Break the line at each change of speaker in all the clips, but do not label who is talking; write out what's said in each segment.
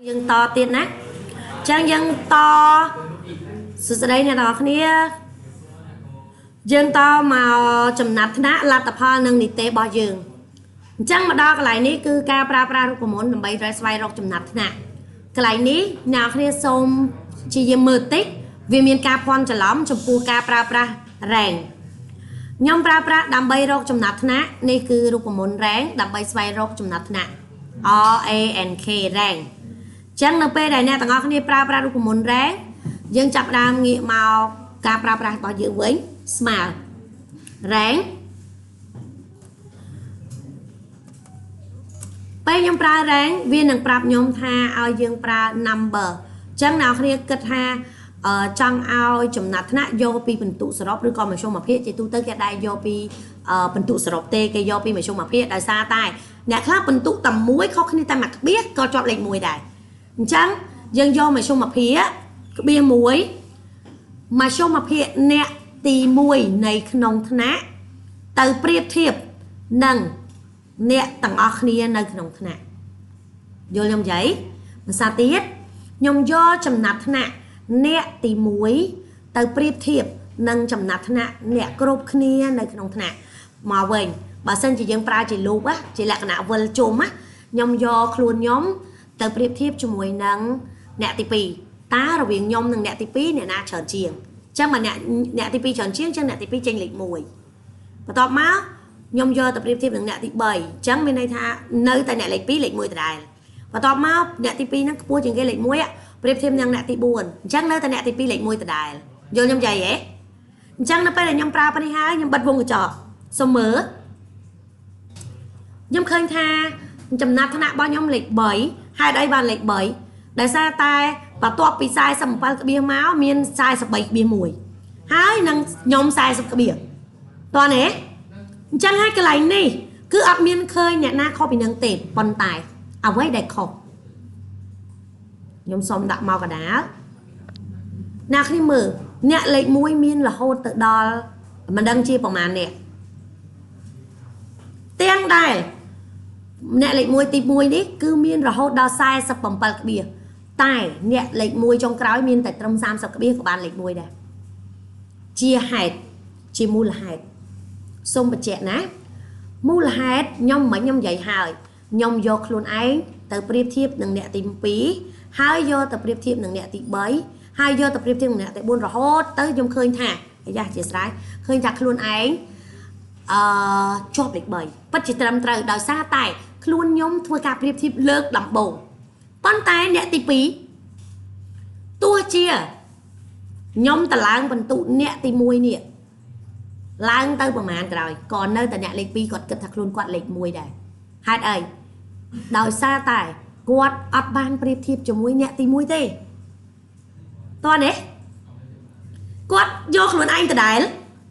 យើងតទៀតណាចឹងយើងតសួស្តីអ្នកនរគ្នាយើងតមកចំណាត់ថ្នាក់លទ្ធផលនិងនិទេសរបស់យើងអញ្ចឹងមកដល់កន្លែងនេះគឺការប្រើប្រាស់រូបមន្តដើម្បីត្រូវស្វែងរកចំណាត់ថ្នាក់កន្លែងនេះអ្នកគ្នាសូមព្យាយាមមើលតិចវាមានការភ័ន្តច្រឡំចំពោះការប្រើប្រាស់រែងខ្ញុំប្រើប្រាស់ដើម្បីរកចំណាត់ថ្នាក់នេះគឺរូបមន្តរែងដើម្បីស្វែងរកចំណាត់ថ្នាក់ R A N K រែងចឹងនៅពេលដែលអ្នកទាំងអស់គ្នាប្រើប្រាស់រូបមន្តរែងយើងចាប់ផ្ដើមងាកមកការប្រើប្រាស់របស់យើងវិញស្មើរែងពេលខ្ញុំប្រើរែងវានឹងប្រាប់ខ្ញុំថាឲ្យយើងប្រើ number ចឹងអ្នកគ្នាគិតថាចង់ឲ្យចំណាត់ថ្នាក់យកពីពិន្ទុសរុបឬក៏មធ្យមភាគជាទូទៅគេដែរយកពីពិន្ទុសរុបទេគេយកពីមធ្យមភាគដោយសារតែអ្នកខ្លះពិន្ទុតែមួយខុសគ្នាតែមួយក្បៀសក៏ជាប់លេខ1ដែរអញ្ចឹងយើងយកមធ្យមភាគក្បៀស1មធ្យមភាគអ្នកទី1នៃក្នុងថ្នាក់ទៅប្រៀបធៀបនឹងអ្នកទាំងអស់គ្នានៅក្នុងថ្នាក់យល់ខ្ញុំនិយាយភាសាទៀតខ្ញុំយកចំណាត់ថ្នាក់អ្នកទី1ទៅប្រៀបធៀបនឹងចំណាត់ថ្នាក់អ្នកគ្រប់គ្នានៅក្នុងថ្នាក់មកវិញបើសិនជាយើងប្រើជាលូបជាលក្ខណៈវិលជុំខ្ញុំយកខ្លួនខ្ញុំទៅប្រៀបធៀបជាមួយនឹងអ្នកទី2តើរវាងខ្ញុំនិងអ្នកទី2អ្នកណាច្រើនជាងអញ្ចឹងបើអ្នកទី2ច្រើនជាងអញ្ចឹងអ្នកទី2ចេញលេខ1បន្ទាប់មកខ្ញុំយកទៅប្រៀបធៀបនឹងអ្នកទី3អញ្ចឹងមានន័យថានៅតែអ្នកលេខ2លេខ1ដដែលបន្ទាប់មកអ្នកទី2ហ្នឹងខ្ពស់ជាងគេលេខ1ប្រៀបធៀបនឹងអ្នកទី4អញ្ចឹងនៅតែអ្នកទី2លេខ1ដដែលយល់ខ្ញុំនិយាយហ៎អញ្ចឹងនៅពេលដែលខ្ញុំប្រើប៉ុណ្នេះហើយខ្ញុំបិទវងកញ្ចក់សូមមើលខ្ញុំឃើញថាចំណាត់ថ្នាក់របស់ខ្ញុំលេខ3ហេតុអីបានលេខ3ដោយសារតែបន្ទាប់ពី47ក្បៀសមកមាន43ក្បៀស1ហើយនឹងខ្ញុំ40ក្បៀសតោះនេះអញ្ចឹងហើយកន្លែងនេះគឺអត់មានឃើញអ្នកណាខុសពីនឹងទេប៉ុន្តែអ្វីដែលខុសខ្ញុំសុំដាក់មកកដាលអ្នកគ្នាមើលអ្នកលេខ1មានរហូតទៅដល់មិនដឹងជាប្រមាណអ្នកទាំងដែលអ្នកលេខ1ទី1នេះគឺមានរហូតដល់47ក្បៀសតែអ្នកលេខ1ចុងក្រោយមានតែត្រឹម30ក្បៀសក៏បានលេខ1ដែរជាហេតុជាមូលហេតុសូមបញ្ជាក់ណាមូលហេតុខ្ញុំមិនខ្ញុំនិយាយហើយខ្ញុំយកខ្លួនឯងទៅប្រៀបធៀបនឹងអ្នកទី2ហើយយកទៅប្រៀបធៀបនឹងអ្នកទី3ហើយយកទៅប្រៀបធៀបនឹងអ្នកទី4រហូតទៅខ្ញុំឃើញថាអាយ៉ាជាស្រ័យឃើញថាខ្លួនឯងជាប់លេខ3ពិតជាត្រឹមត្រូវដោយសារតែខ្លួនខ្ញុំធ្វើការប្រៀបធៀបលើកដំបូងប៉ុន្តែអ្នកទី2ទោះជាខ្ញុំតឡើងបន្ទុអ្នកទី1នេះឡើងទៅប្រមាណក្រោយក៏នៅតែអ្នកលេខ2គាត់គិតថាខ្លួនគាត់លេខ1ដែរហេតុអីដោយសារតែគាត់អត់បានប្រៀបធៀបជាមួយអ្នកទី1ទេតោះនេះគាត់យកខ្លួនឯងដដែល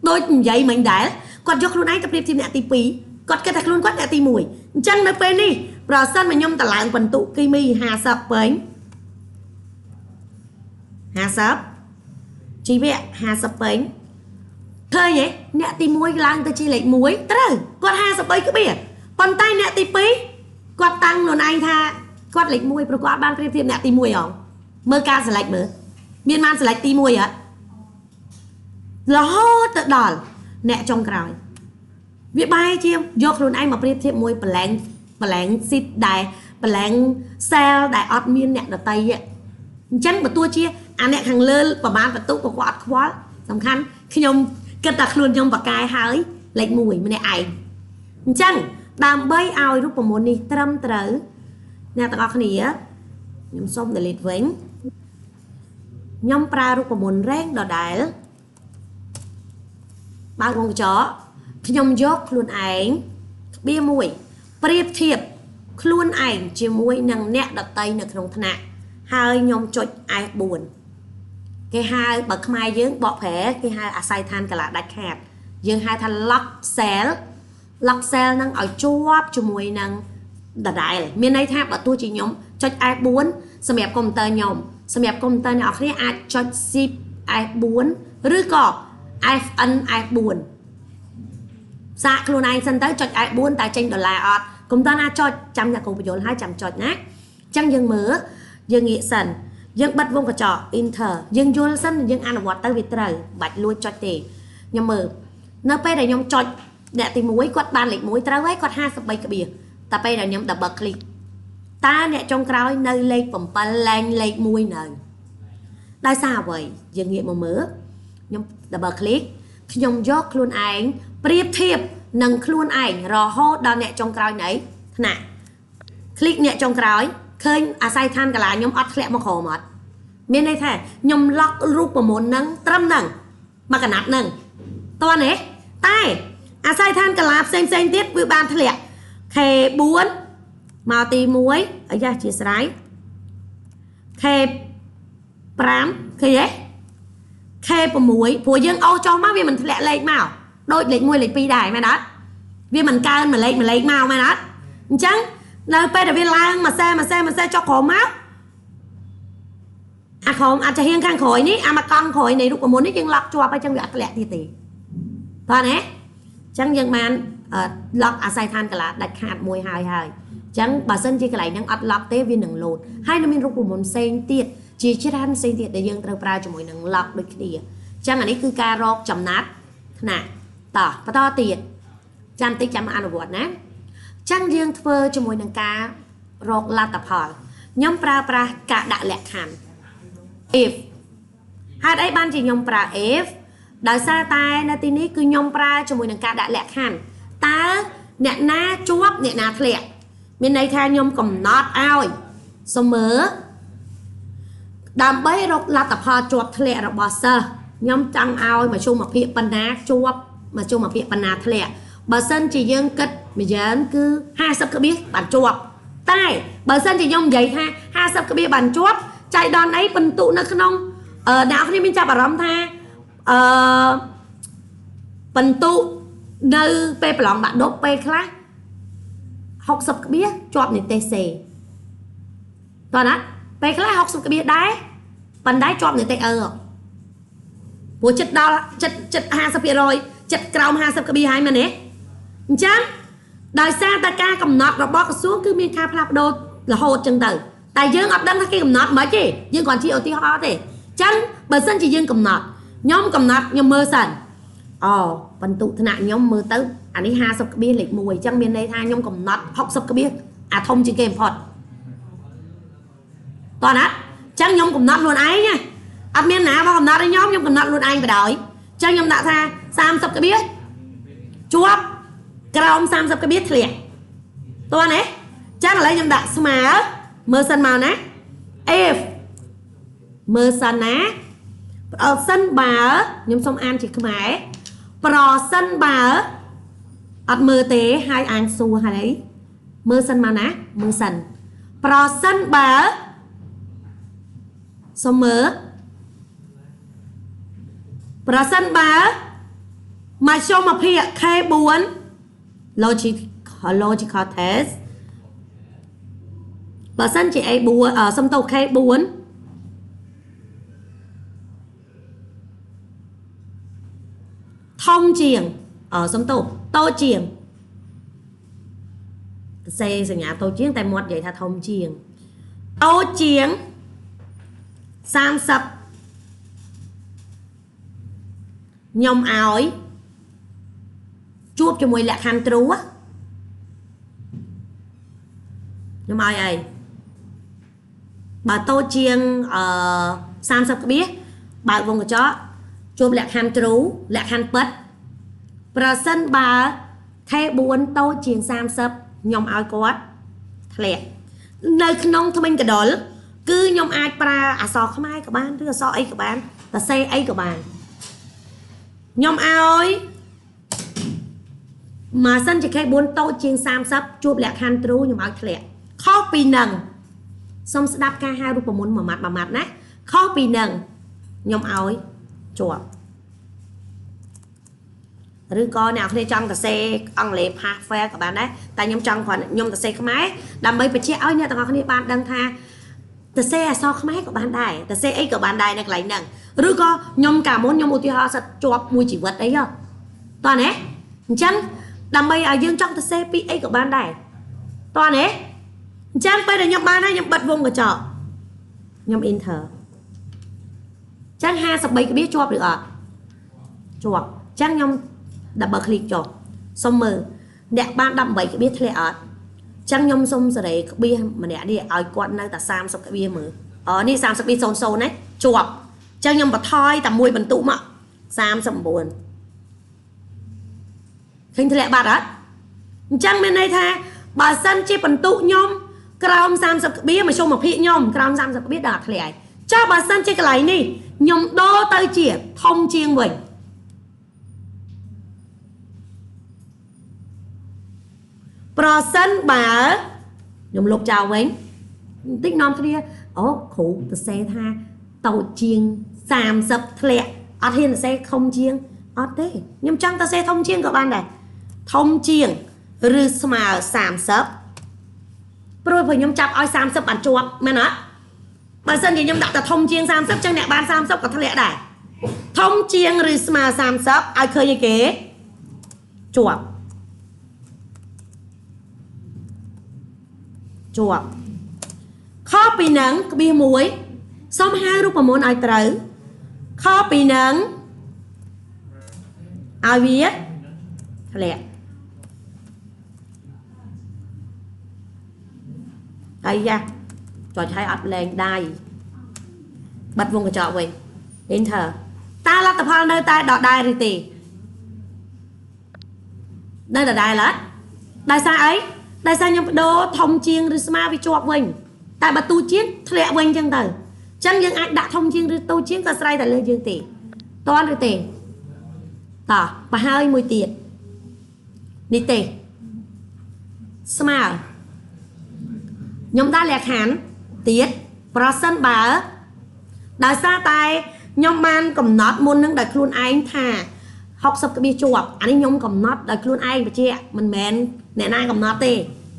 ដូចនិយាយមិញដែរគាត់យកខ្លួនឯងទៅប្រៀបធៀបអ្នកទី2គាត់គិតថាខ្លួនគាត់អ្នកទី1អញ្ចឹងនៅពេលនេះប្រសិនមកខ្ញុំតឡើងបន្ទុគីមី50ពេញ50ជីវៈ50ពេញឃើញទេអ្នកទី1ឡើងទៅជាលេខ1ត្រូវគាត់53ក្បៀសប៉ុន្តែអ្នកទី2គាត់តាំងខ្លួនឯងថាគាត់លេខ1ព្រោះគាត់បានប្រៀបធៀបអ្នកទី1ហងមើលការស្រឡិចមើលមានបានស្រឡិចទី1អត់រហូតទៅដល់អ្នកចុងក្រោយវាបែរជាយកខ្លួនឯងមកប្រៀបធៀបមួយប្រឡែងស៊ីតដែលប្រឡែងសែលដែលអត់មានអ្នកដតីអញ្ចឹងបើទោះជាអាអ្នកខាងលើប្រហែលបន្ទុកក៏គាត់អត់ខ្វល់សំខាន់ខ្ញុំគិតថាខ្លួនខ្ញុំបកកែហើយលេខ1ម្នាក់ឯងអញ្ចឹងដើម្បីឲ្យរូបមន្តនេះត្រឹមត្រូវអ្នកទាំងអស់គ្នាខ្ញុំសូម delete វិញខ្ញុំប្រើរូបមន្តរែងដដែលបើកវងកញ្ចក់ខ្ញុំយកខ្លួនឯងក្បៀស1ប្រៀបធៀបខ្លួនឯងជាមួយនឹងអ្នកដតីនៅក្នុងថ្នាក់ហើយខ្ញុំចុច F4 គេហៅបើខ្មែរយើងបកប្រែគេហៅអាស័យដ្ឋានកលាដាច់ខាតយើងហៅថា lock cell lock cell នឹងឲ្យជាប់ជាមួយនឹងដដែលមានន័យថាបើទោះជាខ្ញុំចុច F4 សម្រាប់កុំព្យូទ័រខ្ញុំសម្រាប់កុំព្យូទ័រអ្នកនរគ្នាអាចចុច Shift F4 ឬក៏ FN F4 សាកខ្លួនឯងសិនទៅចុច F4 តើចេញដុល្លារអត់កុំតើណាចុចចាំអ្នកគ្រូបញ្យល់ហើយចាំចុចណាអញ្ចឹងយើងមើល យើងងាកសិនយើងបិទវងកញ្ចក់ enter យើងយល់សិនយើងអនុវត្តទៅវាត្រូវបាច់លួចចុចទេខ្ញុំមើលនៅពេលដែលខ្ញុំចុចអ្នកទី1គាត់បានលេខ1ត្រូវហើយគាត់53ក្បៀសតែពេលដែលខ្ញុំ double click តើអ្នកចុងក្រោយនៅលេខ7លែងលេខ1នៅដោយសារអ្វីយើងងាកមកមើលខ្ញុំ double click ខ្ញុំយកខ្លួនឯងប្រៀបធៀបនឹងខ្លួនឯងរហូតដល់អ្នកចុងក្រោយនៃថ្នាក់ click អ្នកចុងក្រោយឃើញអាស័យដ្ឋានកលាខ្ញុំអត់ធ្លាក់មកក្រោមអត់មានន័យថាខ្ញុំឡុករូបមន្តនឹងត្រឹមហ្នឹងមកកណាត់ហ្នឹងតោះនេះតែអាស័យដ្ឋានកលាផ្សេងផ្សេងទៀតវាបានធ្លាក់ K4 មកទី1អាយ៉ាជាស្រ័យ K5 ឃើញទេ K6 ព្រោះយើងអូសចុះមកវាមិនធ្លាក់លេខមកដូចលេខ1លេខ2ដែរមែនអត់វាមិនកើនមួយលេខមួយលេខមកមែនអត់អញ្ចឹងនៅពេលដែលវាឡើងមួយសេមួយសេមួយសេចុះក្រោមមកអាក្រោមអាចจะហៀងខាងក្រោយនេះអាមកកង់ក្រោយនៃរូបមន្តនេះយើងឡក់ជាប់ហើយចឹងវាអត់ធ្លាក់ទៀតទេតោះណាអញ្ចឹងយើងបានឡក់អាស័យដ្ឋានកលាដាច់ខាតមួយហើយហើយអញ្ចឹងបើសិនជាកន្លែងហ្នឹងអត់ឡក់ទេវានឹងលោតហើយនៅមានរូបមន្តផ្សេងទៀតជាច្រើនផ្សេងទៀតដែលយើងត្រូវប្រើជាមួយនឹងឡក់ដូចគ្នាអញ្ចឹងអានេះគឺការរកចំណាត់ថ្នាក់តោះបន្តទៀតចាំតិចចាំអនុវត្តណាចឹងយើងធ្វើជាមួយនឹងការរកលទ្ធផលខ្ញុំប្រើប្រាស់ការដាក់លក្ខខណ្ឌ if ហេតុអីបានជាខ្ញុំប្រើ if ដោយសារតែនៅទីនេះគឺខ្ញុំប្រើជាមួយនឹងការដាក់លក្ខខណ្ឌតើអ្នកណាជាប់អ្នកណាធ្លាក់មានន័យថាខ្ញុំកំណត់ឲ្យសូមមើលដើម្បីរកលទ្ធផលជាប់ធ្លាក់របស់សិស្សខ្ញុំចង់ឲ្យមធ្យមភាគបណ្ណាជាប់មធ្យមភាគបណ្ណាធ្លាក់បើសិនជាយើងគិតម្យ៉ាងគឺ50ក្បៀសបានជាប់តែបើសិនជាខ្ញុំនិយាយថា50ក្បៀសបានជាប់ចៃដន្យអីបន្ទុនៅក្នុងអ្នកគ្នាមានចាប់អារម្មណ៍ថាបន្ទុនៅពេលប្រឡងបាក់ដប់ពេលខ្លះ60ក្បៀសជាប់និទេសសេតោះណាពេលខ្លះ60ក្បៀសដែរប៉ុន្តែជាប់និទេសអឺព្រោះចិត្តដល់ចិត្ត 50% ចិត្តក្រោម50ក្បៀសហើយមែនទេអញ្ចឹងដោយសារតែការកំណត់របស់ក្រសួងគឺមានការផ្លាស់ប្ដូររហូតចឹងទៅតែយើងអត់ដឹងថាគេកំណត់មិនទេយើងគ្រាន់ជាឧទាហរណ៍ទេអញ្ចឹងបើសិនជាយើងកំណត់ខ្ញុំកំណត់ខ្ញុំមើលសិនអូបន្ទុថ្នាក់ខ្ញុំមើលទៅអានេះ50ក្បៀសលេខ1អញ្ចឹងមានន័យថាខ្ញុំកំណត់60ក្បៀសអាធំជាងគេបំផុតតោះណាអញ្ចឹងខ្ញុំកំណត់ខ្លួនឯងណាអត់មានណាមកកំណត់ឲ្យខ្ញុំខ្ញុំកំណត់ខ្លួនឯងបណ្ដោយអញ្ចឹងខ្ញុំដាក់ថា30ក្បៀសជាប់ក្រោម30ក្បៀសធ្លាក់តោះណាអញ្ចឹងឥឡូវខ្ញុំដាក់ស្មើមើលសិនមកណា if មើលសិនណាប្រសិនបើខ្ញុំសូមអានជាខ្មែរប្រសិនបើអត់មើលទេហើយអានសួរហើយមើលសិនមកណាមើលសិនប្រសិនបើសូមមើលប្រសិនបើមធ្យមភាគ K4 logical test បើសិនជា A4 សំទោស K4 ធំជាងសំទោសតូចជាងសេសញ្ញាតូចជាងតែមាត់និយាយថាធំជាងតូចជាង30ខ្ញុំឲ្យជួបជាមួយលក្ខខណ្ឌ true ខ្ញុំឲ្យអីបើតូចជាង30ក្បៀសបើកវងកញ្ចក់ជួបលក្ខខណ្ឌ true លក្ខខណ្ឌពិតប្រសិនបើ K4 តូចជាង30ខ្ញុំឲ្យគាត់ធ្លាក់នៅក្នុងថ្មិញកដុលគឺខ្ញុំអាចប្រើអក្សរខ្មែរក៏បានឬអក្សរអីក៏បានតសេអីក៏បានខ្ញុំឲ្យមកសិនជា K4 តូចជាង30ជួបលក្ខខណ្ឌ true ខ្ញុំឲ្យធ្លាក់ខុសពីនឹងសូមស្ដាប់ការហៅរូបមន្តមួយម៉ាត់មួយម៉ាត់ណាខុសពីនឹងខ្ញុំឲ្យជាប់ឬក៏អ្នកគ្នាចង់សរសេរអង់គ្លេស pass fail ក៏បានដែរតែខ្ញុំចង់គ្រាន់ខ្ញុំសរសេរខ្មែរដើម្បីបញ្ជាក់ឲ្យអ្នកទាំងអស់គ្នាបានដឹងថាសរសេរអក្សរខ្មែរក៏បានដែរសរសេរអីក៏បានដែរនៅកន្លែងហ្នឹងឬក៏ខ្ញុំកាលមុនខ្ញុំឧទាហរណ៍សិតជាប់មួយជីវិតអីហ៎តោះណាអញ្ចឹងដើម្បីឲ្យយើងចង់សរសេរពីអីក៏បានដែរតោះណាអញ្ចឹងពេលដែលខ្ញុំបានហើយខ្ញុំបិទវងកញ្ចក់ ខ្ញុំ enter ចឹង53ក្បៀសជាប់ឬអត់ជាប់ចឹងខ្ញុំ double click ចុះសុំមើលអ្នកបាន18ក្បៀសធ្លាក់អត់ចឹងខ្ញុំសុំសេរីក្បៀសម្នាក់នេះឲ្យគាត់នៅតែ30ក្បៀសមើលអូនេះ30ក្បៀស00ណាជាប់ចឹងខ្ញុំបន្ថយតែមួយបន្ទុកមក39ឃើញធ្លាក់បាត់អត់អញ្ចឹងមានន័យថាបើសិនជាបន្ទុកខ្ញុំក្រោម30ក្បៀសមធ្យមភាគខ្ញុំក្រោម30ក្បៀសដល់ធ្លាក់ហើយចុះបើសិនជាកន្លែងនេះខ្ញុំដូរទៅជាធំជាងវិញប្រសិនបើខ្ញុំលុបចោលវិញបន្តិចនាំគ្នាអូគ្រូទៅសេថាតូចជាង30ធ្លាក់អត់ហ៊ានទៅសេធំជាងអត់ទេខ្ញុំចង់ទៅសេធំជាងក៏បានដែរធំជាងឬស្មើ30ព្រោះខ្ញុំចាប់ឲ្យ30បានជាប់មែនអត់បើសិនជាខ្ញុំដាក់តែធំជាង30ចឹងអ្នកបាន30ក៏ធ្លាក់ដែរធំជាងឬស្មើ30ឲ្យឃើញអីគេជាប់ជាប់ខពីនឹងក្បៀស1សូមហៅរូបមន្តឲ្យត្រូវខពីនឹងឲ្យវាធ្លាក់អាយ៉ាចុចឲ្យអត់លែងដៃបាត់វងកញ្ចក់វិញ enter តើលទ្ធផលនៅតែដដែលឬទេនៅដដែលអត់ដោយសារអីដោយសារខ្ញុំបដូរធំជាងឬស្មើវាជាប់វិញតែបើទូជាងធ្លាក់វិញចឹងទៅចឹងយើងអាចដាក់ធំជាងឬទូជាងក៏ស្រ័យតែលើយើងទេតន់ឬទេតោះប្រហើយមួយទៀតនេះទេស្មើខ្ញុំដាក់លក្ខខណ្ឌទៀតប្រសិនបើដោយសារតែខ្ញុំបានកំណត់មុននឹងដោយខ្លួនឯងថា60ក្បៀសជាប់អានេះខ្ញុំកំណត់ដោយខ្លួនឯងបញ្ជាក់មិនមែនអ្នកណាកំណត់ទេ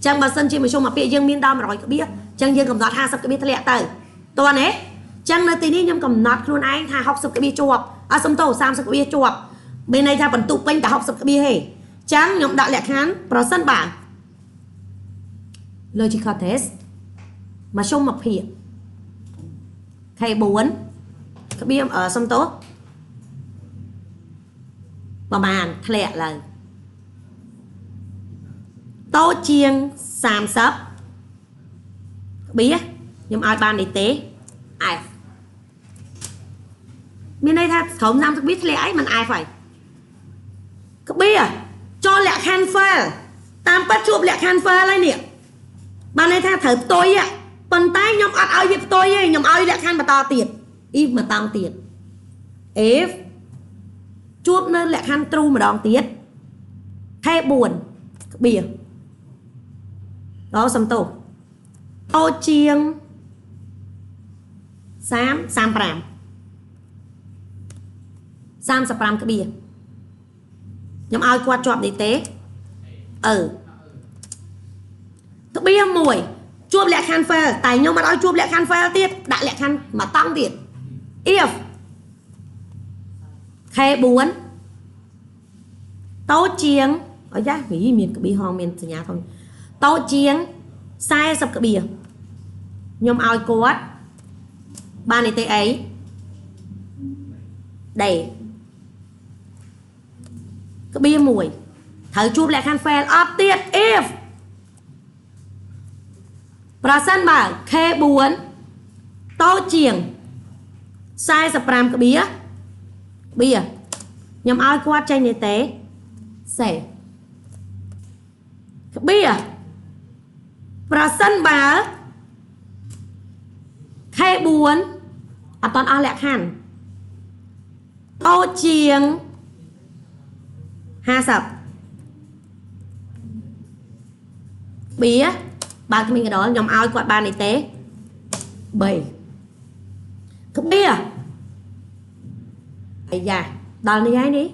ចឹងបើសិនជាមធ្យមពាក្យយើងមានដល់100ក្បៀសចឹងយើងកំណត់50ក្បៀសធ្លាក់ទៅតើណាចឹងនៅទីនេះខ្ញុំកំណត់ខ្លួនឯងថា60ក្បៀសជាប់អត់សុំទោស30ក្បៀសជាប់មានន័យថាបន្ទុកពេញតែ60ក្បៀសទេចឹងខ្ញុំដាក់លក្ខខណ្ឌប្រសិនបើ logical test មធ្យមភាគ K4 ក្បៀសសុំទោសប្រមាណធ្លាក់ឡើងតូចជាង30ក្បៀសខ្ញុំឲ្យបាននេះទេ F មានន័យថាក្រុម30ក្បៀសធ្លាក់អីមិន F ហើយក្បៀសចូលលក្ខខណ្ឌ fail តាមពិតជួបលក្ខខណ្ឌ fail ហើយនេះបានន័យថាត្រូវផ្ទុយប៉ុន្តែខ្ញុំអត់ឲ្យវាផ្ទុយទេខ្ញុំឲ្យលក្ខខណ្ឌបន្តទៀត if មកតង់ទៀត if ជួបនៅលក្ខខណ្ឌ true ម្ដងទៀត K4 ក្បៀសដល់សំទោសតូចជាង30 35 35ក្បៀសខ្ញុំឲ្យគាត់ជាប់នេះទេអឺក្បៀសមួយជួបលក្ខខណ្ឌ fail តែខ្ញុំអត់ឲ្យជួបលក្ខខណ្ឌ fail ទៀតដាក់លក្ខខណ្ឌមកតង់ទៀត if K4 តូចជាងអាយ៉ាវីមានក្បៀសហងមានសញ្ញាធំតូចជាង40ក្បៀសខ្ញុំឲ្យគាត់បាននេះទេអីដេក្បៀសមួយត្រូវជួបលក្ខខណ្ឌ fail អត់ទៀត if ប្រសិនបើ K4 តូចជាង45ក្បៀសបៀខ្ញុំឲ្យគាត់ចេញនេះទេសេក្បៀសប្រសិនបើ K4 អត់តន់អស់លក្ខខណ្ឌតូចជាង50បៀបើគ្មានកដលខ្ញុំឲ្យគាត់បាននេះទេ3ក្បៀសអាយ៉ាដល់នេះហើយនេះ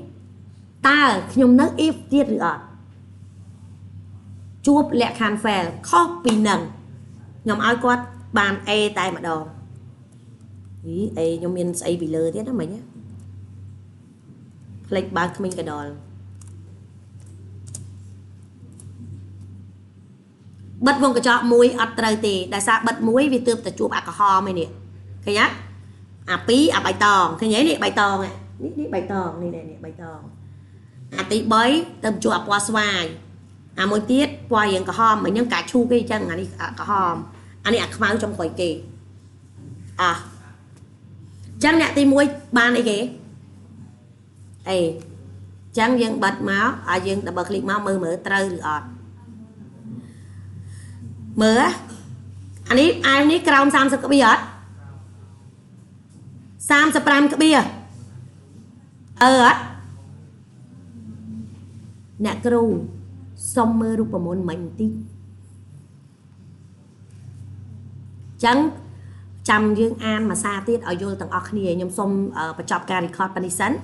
តើខ្ញុំនៅ if ទៀតឬអត់ជួបលក្ខខណ្ឌ fail ខុសពីនឹងខ្ញុំឲ្យគាត់បាន A តែម្ដងយី A ខ្ញុំមានស្អីពីលើទៀតណាមិញផ្លេចបើក្មេងកដលបិទវងកញ្ចក់មួយអត់ត្រូវទេដោយសារបិទមួយវាទើបតែជួបអាក្រហមឯនេះ ឃើញអត់អា2អាបៃតងឃើញទេនេះបៃតងនេះនេះបៃតងនេះនេះបៃតងអាទី3ទៅជួអាពណ៌ស្វាយអាមួយទៀតពណ៌រៀងក្រហមមិញហ្នឹងកាឈូកគេអញ្ចឹងអានេះក្រហមអានេះអាខ្មៅចុងក្រោយគេអោះចឹងអ្នកទី1បានអីគេអេចឹងយើងបិទមកឲ្យយើង double click មកមើលមើលត្រូវឬអត់មើលអានេះអាវនេះក្រោម30ក្បៀអត់35ក្បៀអឺអត់អ្នកគ្រូសុំមើលរូបមន្តមិញបន្តិចចឹងចាំយើងអានមួយសារទៀតឲ្យយល់ទាំងអស់គ្នាខ្ញុំសូមបញ្ចប់ការ record ប៉ុណ្នេះសិន។